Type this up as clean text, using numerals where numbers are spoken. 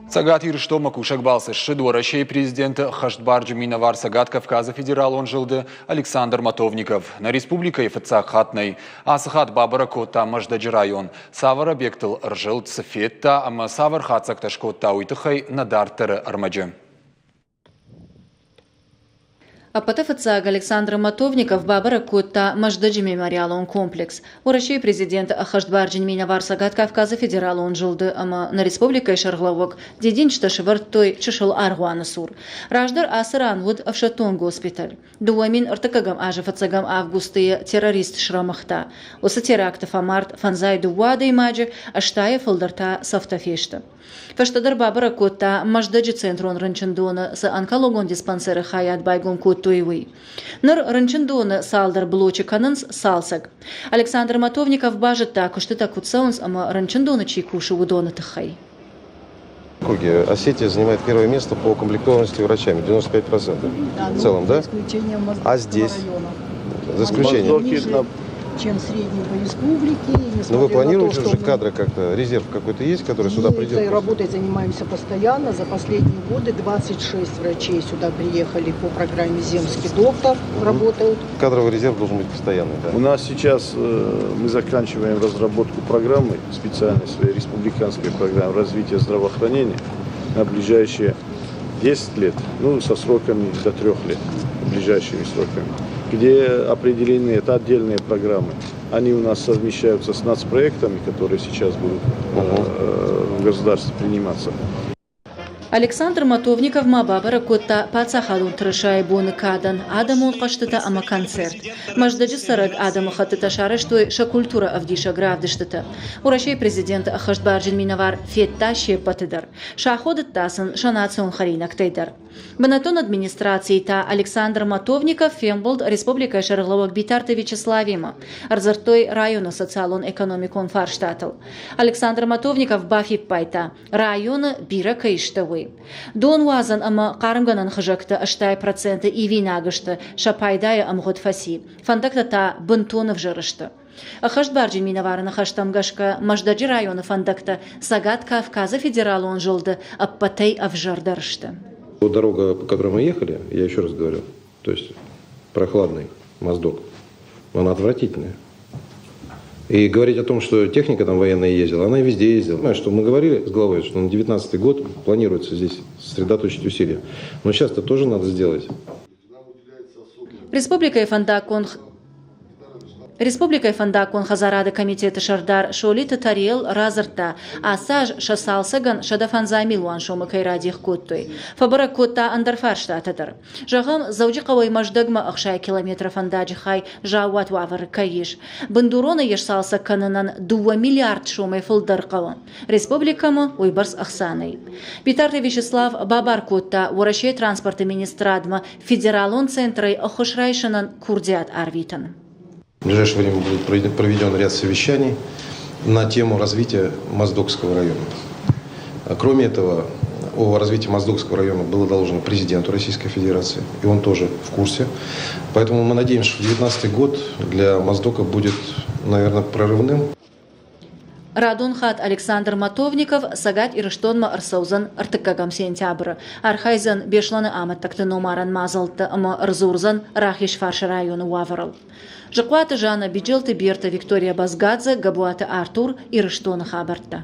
Цӕгат Ирыстонмӕ кусӕг балцы ссыд Уӕрӕсейы президенты ӕххӕстбарджын минӕвар Цӕгат Кавказы федералон зылды Александр Матовников. Нӕ республикӕйы фыццаг хатт нӕй. Ацы хатт бабӕрӕг кодта Мӕздӕджы район. Цавӕр объектыл ӕрзылд, цы федта ӕмӕ цавӕр хатдзӕгтӕ скодта, уый тыххӕй нӕ дарддӕры ӕрмӕджы. Ӕппӕты фыццаг Александр Матовников бабӕрӕг кодта Мӕздӕджы мемориалон комплекс. Уӕрӕсейы президенты ӕххӕстбарджын минӕвар Цӕгат Кавказы федералон зылды ӕмӕ нӕ республикӕйы сӕргълӕууӕг дидинджытӕ сӕвӕрдтой чысыл аргъуаны цур. Раздӕр ацы ран уыд ӕфсӕддон госпиталь. 2001 азы фыццӕгӕм августы йӕ террорист срӕмыгъта. Уыцы теракты фӕмард фӕндзай дыууӕ адӕймаджы, ӕстайӕ фылдӕр та цӕфтӕ фесты. Фӕстӕдӕр бабӕрӕг кодта Мӕздӕджы центрон рынчындоны цы онкологон диспансеры хайад байгом кодтой, уый. Ныр рынчындоны цалдӕр блочы кӕнынц цалцӕг. Александр Матовников базыдта, куыстытӕ куыд цӕуынц ӕмӕ рынчындоны чи кусы, уыдоны тыххӕй. Округе Осетия занимает первое место по укомплектованности врачами, 95% Да, в целом, за да? исключением А Моздокского здесь? района. За исключением. Ниже, чем средний по республике. И Но вы несмотря на то, планируете что уже мы кадры как-то, резерв какой-то есть, который сюда мы придет? этой работой занимаемся постоянно. За последние годы 26 врачей сюда приехали по программе «Земский доктор», работают. Кадровый резерв должен быть постоянный, да? У нас сейчас мы заканчиваем разработку программы, специальной своей республиканской программы развития здравоохранения на ближайшие 10 лет, ну, со сроками до 3 лет, ближайшими сроками, где определены, это отдельные программы. Они у нас совмещаются с нацпроектами, которые сейчас будут в государстве приниматься. Александр Матовников ма бабӕрӕг кодта паддзахадон тырысайы боны кадӕн адӕмон хъӕзтытӕ ӕмӕ концерт. Мӕздӕджы цӕрӕг адӕмыхӕттытӕ сарӕзтой сӕ культурӕ ӕвдисӕг равдыстытӕ. Уӕрӕсейы президенты ӕххӕстбарджын минӕвар федта се ппӕты дӕр. Саходыдта сын сӕ национ хӕринӕгтӕй дӕр. Бынӕттон администрацийы та Александр Матовников фембӕлд республикӕйы сӕргълӕууӕг Битарты Вячеславимӕ. Ӕрдзырдтой районы социалон-экономикон фарстатыл. Александр Матовников бафиппайдта, районы бирӕ кӕй сты, уый. Донуадзӕн ӕмӕ хъармгӕнӕн хызӕгты 80% ивинаг сты, сӕ пайдайы ӕмгъуыд фӕци. Фӕндӕгтӕ та бынтон ӕвзӕр сты. Ӕххӕстбарджын минӕвары ныхӕстӕм гӕсгӕ Мӕздӕджы районы фӕндӕгтӕ Цӕгат Кавказы федералон зылды ӕппӕтӕй ӕвзӕрдӕр сты. Вот дорога, по которой мы ехали, я еще раз говорю, то есть Прохладный, Моздок, она отвратительная. И говорить о том, что техника там военная ездила, она и везде ездила. Знаешь, что мы говорили с главой, что на 19 год планируется здесь сосредоточить усилия. Но сейчас-то тоже надо сделать. Республикӕйы фӕндаггон Республикӕйы фӕндаггон хӕдзарады комитеты сӕрдар Солиты Тариэл радзырдта, ацы аз сӕ цалцӕгӕн 150 милуан сомы кӕй радих кодтой. Фӕбӕрӕг кодта ӕндӕр фарстатӕ дӕр. Зӕгъӕм, Дзӕуджыхъӕуӕй Мӕздӕгмӕ 60 километры фӕндаджы хай заууат уавӕры кӕй ис. Бындуронӕй йе сцалцӕг кӕнынӕн 2 миллиард сомӕй фылдӕр хъӕуы. Республикӕмӕ уыйбӕрц ӕхца нӕй. Битарты Вячеслав бабар кодта Уӕрӕсейы транспорты министрадмӕ федералон центрӕй ӕххуыс райсынӕн курдиат арвитын. В ближайшее время будет проведен ряд совещаний на тему развития Моздокского района. Кроме этого, о развитии Моздокского района было доложено президенту Российской Федерации, и он тоже в курсе. Поэтому мы надеемся, что 2019 год для Моздока будет, наверное, прорывным. Радон хатт Александр Матовников Цӕгат Ирыстонмӕ ӕрцӕудзӕн ӕртыккӕгӕм сентябры. Архайдзӕн Беслӕны амӕттӕгты номарӕн мадзӕлтты ӕмӕ ӕрдзурдзӕн Рахизфарсы районы уавӕрыл. Зыхъуаты Жанна, Биджелты Берта, Виктория Базгадзе, Габуаты Артур, Ирыстоны хабӕрттӕ.